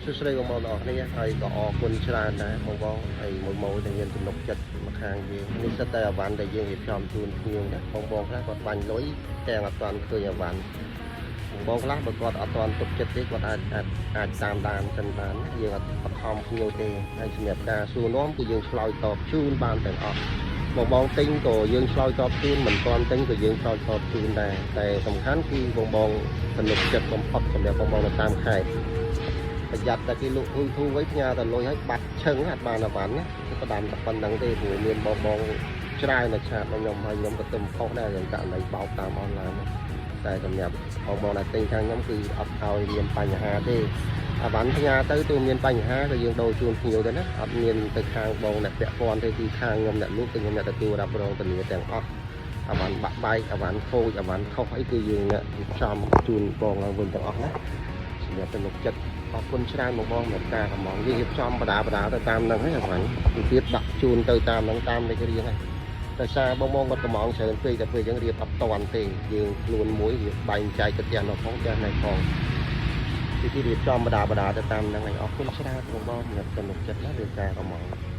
សួស្តីបងប្អូនទាំងអស់គ្នាហើយក៏អរគុណច្រើនដែរបងបងហើយមួយម៉ូដែលមានទំនុកចិត្តមកខាងយើងនេះសិតតែអវ៉ាន់ដែលយើងរៀបចំជូនភ្ញៀវណាបងបងខ្លះគាត់បាញ់លុយទាំងអត់ទាន់ឃើញអវ៉ាន់បងខ្លះបើគាត់អត់ទាន់ទុកចិត្តទេគាត់អាចអាចអាចតាមដានសិនបានណាយើងអត់បខំភ្ញៀវទេហើយសម្រាប់ការសួរនាំគឺយើងឆ្លើយតបជូនបានទាំងអស់បងបងទិញក៏យើងឆ្លើយតបជូនមិនទាន់ទិញក៏យើងឆ្លើយតបជូនដែរតែសំខាន់គឺបងបងទំនុកចិត្តបំផុតសម្រាប់បងបងនៅតាមខេត្ត ប្រយ័ត្នតែគេលក់ធូរធូរໄວផ្ញើតែលុយឲ្យបាត់ឈឹងអត់បានអវ៉ាន់ណាគឺផ្ដាំតែប៉ុណ្្នឹងទេព្រោះមានបងបងច្រើននៅchat របស់ខ្ញុំហើយខ្ញុំក៏ទៅខុសដែររឿងករណីបោកតាមអនឡាញហ្នឹងតែសម្រាប់បងបងដែលទិញខាងខ្ញុំគឺអត់ឲ្យមានបញ្ហាទេអវ៉ាន់ផ្ញើទៅទោះមានបញ្ហាក៏យើងដូរជូនភ្ញៀវទៅណាអត់មានទៅខាងបងអ្នកពាក់ព័ន្ធទេគឺខាងខ្ញុំអ្នកលក់គឺខ្ញុំអ្នកទទួលរ៉ាប់រងធានាទាំងអស់អវ៉ាន់បាក់បែកអវ៉ាន់ខូចអវ៉ាន់ខុសអីគឺយើងអ្នករៀបចំជូនបងឡើងវិញទាំងអស់ណាសម្រាប់ទំនុកចិត្ត អរគុណច្រើនបងបងសម្រាប់ការកម្មងយើងរៀបចំបដាបដាទៅតាមហ្នឹងហើយអវ៉ាន់ពីទៀតដាក់ជូនទៅតាមហ្នឹងតាមលេខរៀងហើយដោយសារបងបងគាត់កម្មងច្រើនពេកតែពេលអញ្ចឹងរៀបអត់តាន់ទេយើងខ្លួនមួយរៀបបែងចែកទៅផ្ទះនោះផងផ្ទះនេះផងពីទីរៀបចំបដាបដាទៅតាមហ្នឹងហើយអរគុណច្រើនបងបងសម្រាប់ទំនុកចិត្តណាលើការកម្មង។